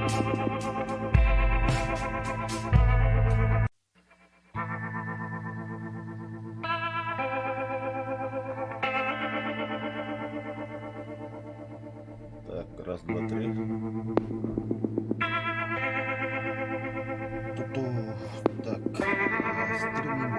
Так, раз, два, три. Туту. Так, стримим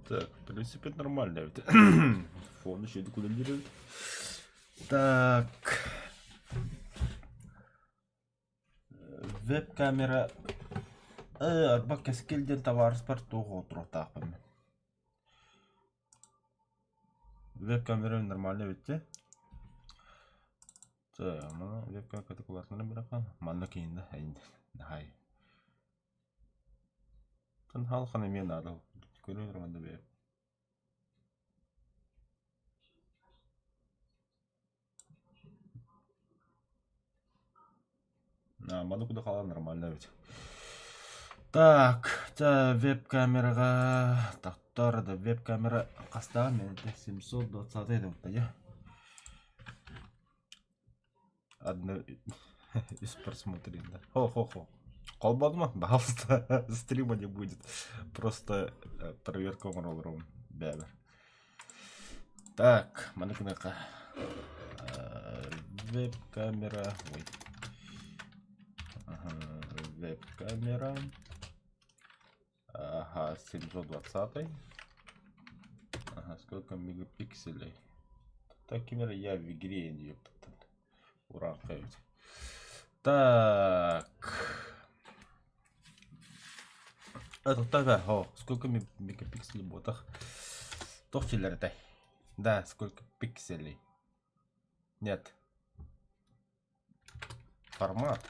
Так, в принципе, нормально ведь. Фон еще никуда не лежит. Так. Веб-камера арба кэскил диэн табаарыспар туох оҕотуруохтаахпын. Веб-камера нормально эбит Так, маны веб-камера кулаатынан биракан. Манна киинде хай. Тан халхан эмиэ наада. Көрүн манна бэйэ. Маны куда хаалан нормально эбит. Так, веб-камераҕа тохтоор да веб-камера хастаҕа мэлдьи 720 это я. Одно из просмотрен, да. Хо-хо-хо. Холбодума, пожалуйста, стрима не будет. Просто проверка оҥоролорум бэбэр. Так, маны гыныахха. Веб-камера. Ой. Ага, веб-камера. Ага, 720. Ага, сколько мегапикселей? Так, камера я в игре не Ура, Так. Это тогда, о, сколько мегапикселей ботах? Туох этэй? Да, сколько пикселей? Нет. Формат.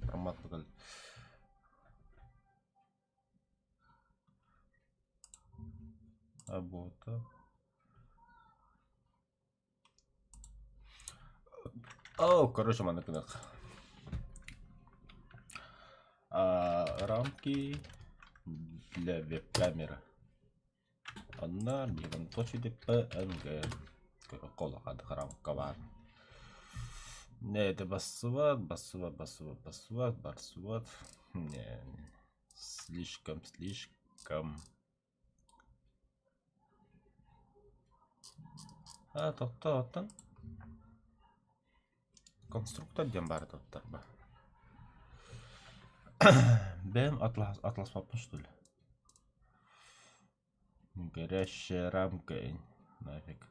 Формат покажи. Работа. О, короче, маннык гыныах. Рамки для веб-камеры. Онно биирин точно PNG рамка баар. Не, это бассыбат, бассыбат, бассыбат, бассыбат, барсыбат. Не, слишком, слишком. А, тохтоо, Конструктор диэн баар туттарба. Бэйэм атласпаппын что ли? Горящая рамка нафиг.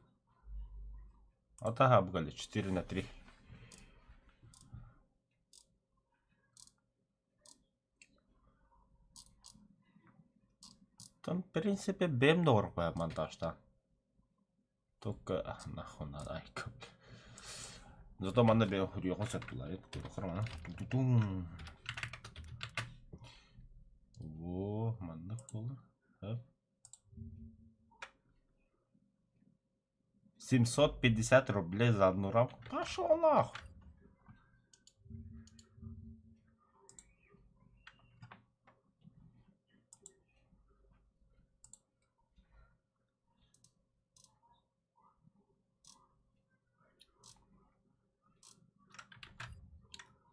Вот ага, обгали 4 на 3. Там, в принципе, бэйэм да монтажта. Только нахуй надо айка. Зато манна бэйэм хуруйуохун сөп булар Во, маннык буолар. 750 рублей за одну рамку. Пошел нахуй.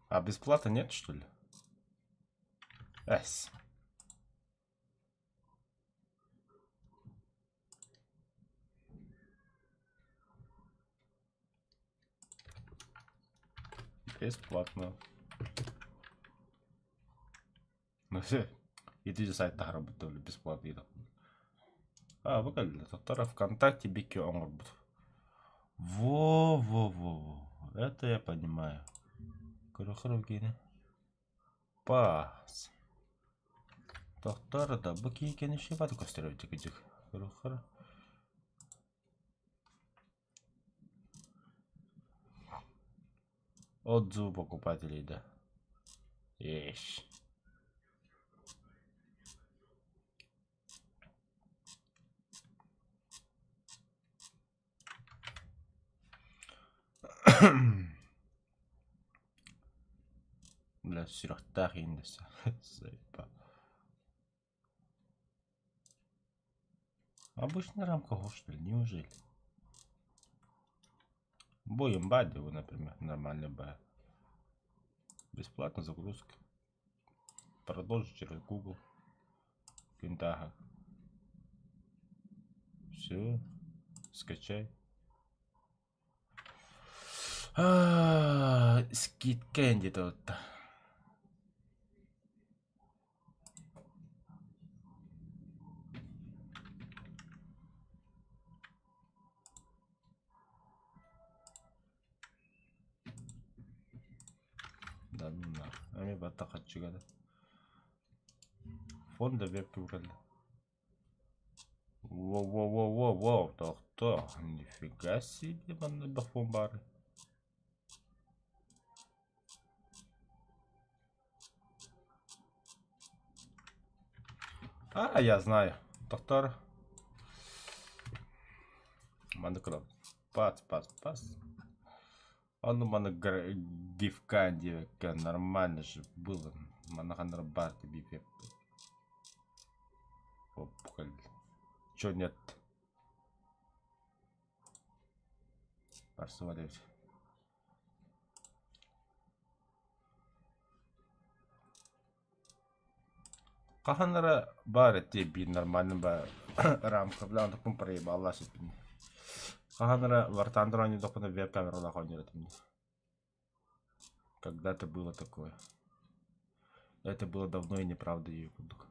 А бесплатно нет, что ли? Эс. Бесплатно. Ну все. Ити сайт таһаарбыт бесплатно. А, бу кэллэ. Тоттор ВКонтакте бикки оҥорбут. Во-во-во-во. Это я понимаю. Көрөхөр киинэ. Паас. Тохтор да бу киикени шибат көстөр эбит Көрөхөр. Отзывы покупателей, да. Ешь. Бля, сүрэхтээх иһин дэсэ. Сайпа. Обычная рамка что ли? Неужели? Боем бадеву, например, нормально б. Бесплатно загрузка. Продолжить через Google. Кентага. Все. Скачай. Скидка где-то вот. Да ну нах. Эми баттахаччыга да. Фонда веб кэллэ. Во-во-во-во-во, тохтоо. Нифига себе манна элбэх фон баар. А, я знаю. Доктор. Маннык гынан. Пац, пац, пац. Ону маны гифка диэбэккэ нормально же было. Манна ханнара баар дии Чё нет? Барсыба эбит. Хаһан эрэ баар этиэ биир нормальный ба рамка бля онтукпун проебалла сиппин. Хаһан эрэ Вартандер оонньоотохпуна веб-камералаах оонньуур этим дии. Когда-то было такое. Это было давно и неправда ее курдук.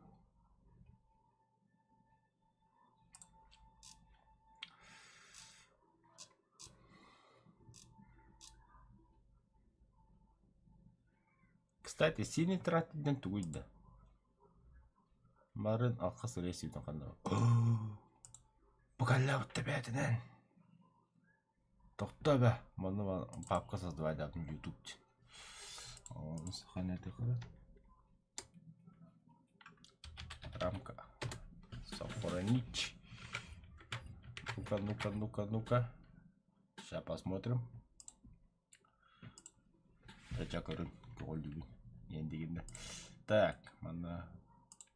Кстати, синий тратит диэн тугуй да? Марын алхас ырыа сиитин ханна Букаллаабыт тэбээтинэн. Тохтоо бэ, манна папка создавайдаатым YouTube Рамка. Сохранить. Ну-ка, ну-ка, ну-ка, ну-ка. Сейчас посмотрим. Ча көрүҥ, көҕүллүүбүн. Иэндигиннэ. Так, манна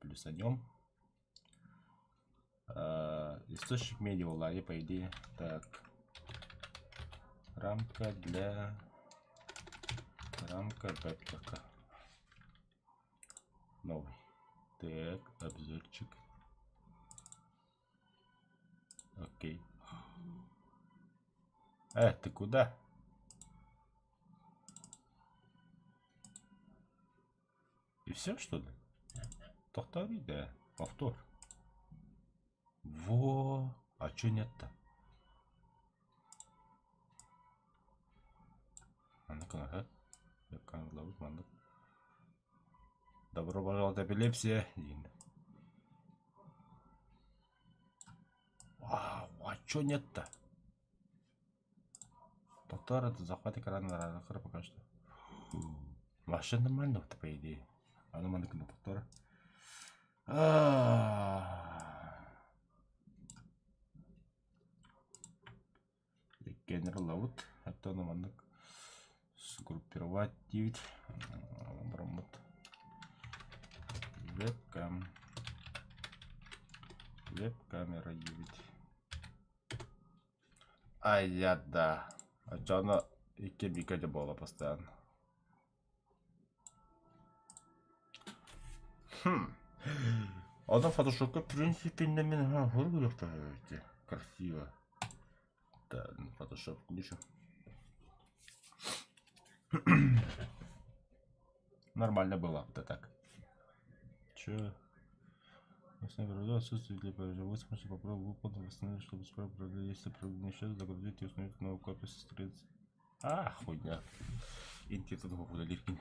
плюсанем. Источник медиа буоллаҕа по идее. Так. Рамка для... Рамка веб-ка. Новый. Так, обзорчик. Окей. Э, ты куда? И все, что ли? Тохтори, да. Повтор. Во, а чё нет-то? А ну-ка, ага. Добро пожаловать, эпилепсия. Вау, а чё нет-то? Повтор это захват экрана пока что. Вообще нормально, по идее. А ну маннык на повтор. Иккиэннэр ылабыт. Оттон маннык сгруппировать диибит. Бараммыт. Вебкам. Веб-камера диибит. Ай да. Оччоҕуна икки бика да буола постоянно. Хм. Ону фотошопка в принципе красиво. Да, фотошоп включу. Нормально было бы так. Че? Отсутствие для производства попробуй выполнить восстановить, чтобы скоро продлить, если не исчез, загрузить и установить новую копию со страницы. А, хуйня. Интитут үлэлииргин.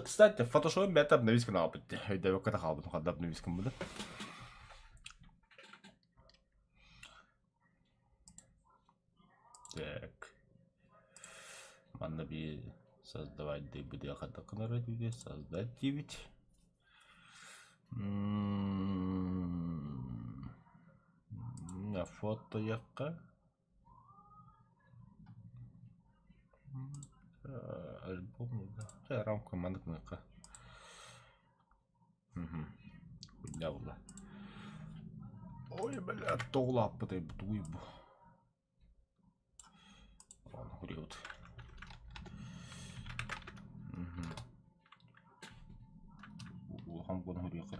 Кстати, Photoshop бэйэтэ обновить гынаабыт дии. Өйдөөбөккө да хаалбытым ханна обновить гыммыты. Так. Манна биир создавать диэбит хайдах гынар этибит создать диибит. Фото якка Альбом да. Рамка маннык гыныахха. Хуйня буолла. Ой, бля, тоҕо улааппытай бу тугуй бу? Ладно, хуриот. Улахан буолан хуриоххар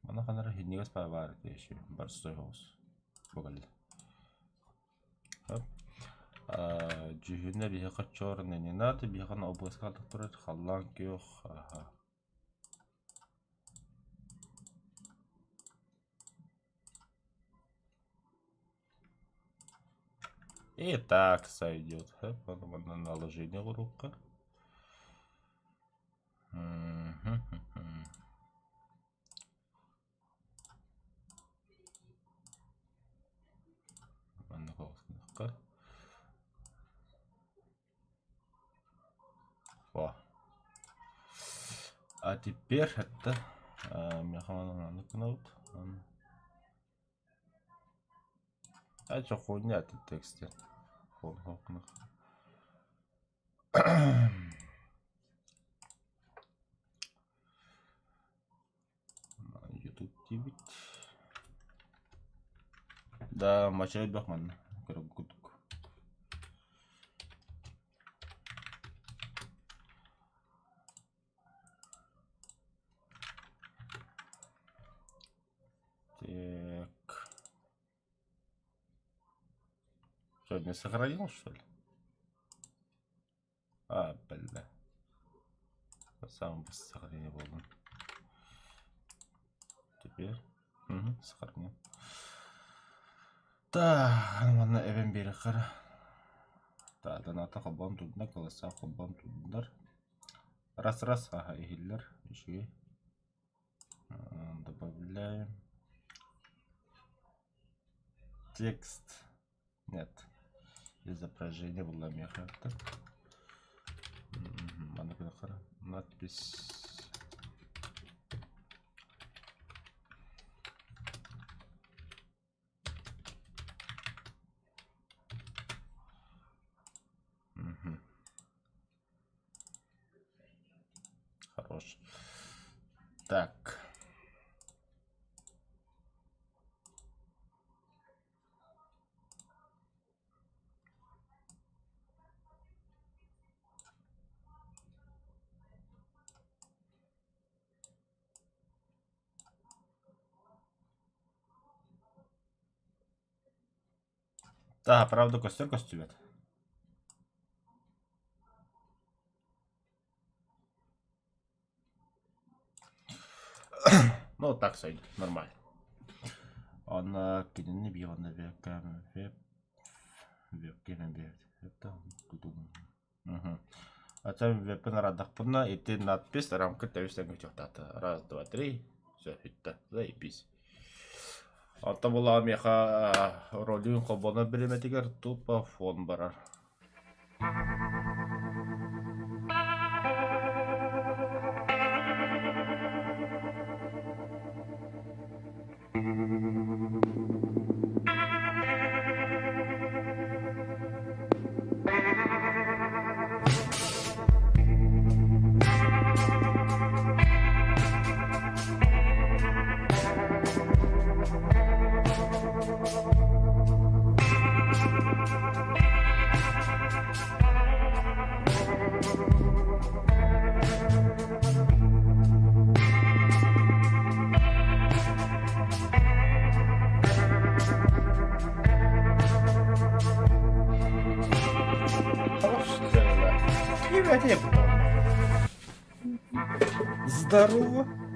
Маны ханара иһинньигэс баар этэ еще борстой соҕус бу кэллэ. Дьүһүнэ биһиэхэ черный не надо, биһиэхэ обуоска турар халлаан күөх аха. И так сойдет. Потом наложение урокка. О. А теперь это механизм А что хуйня ты тексте. YouTube диибит. Да, мачай элбэх манна. Көрөр курдук. Так. Что, не сохранил, что ли? А, бля. Самый быстро сохранение был. Теперь. Угу, сохранил. Так, манна эбэн биэрэххэр. Так, доната холбоон турдунар, голоса холбоон турдунар. Раз-раз, ага, иһиллэр. Үчүгэй. Добавляем. Текст. Нет. Изображение было меха. Надпись. Угу. Хорош. Так. Да, правда, костер көстүбэт. Ну, так сойдет, нормально. Онно кинини биир онно вебкам веб вебкам это Ачам вебпин араардахпына ити надпись рамка тэбис-тэҥҥэ бүтүөхтаата. Раз, два, три. Все, бүттэ. Заебись. Онтон булаҕа миэхэ ролун холбонор бириэмэтигэр тупо фон барар. Привет, я Здорово.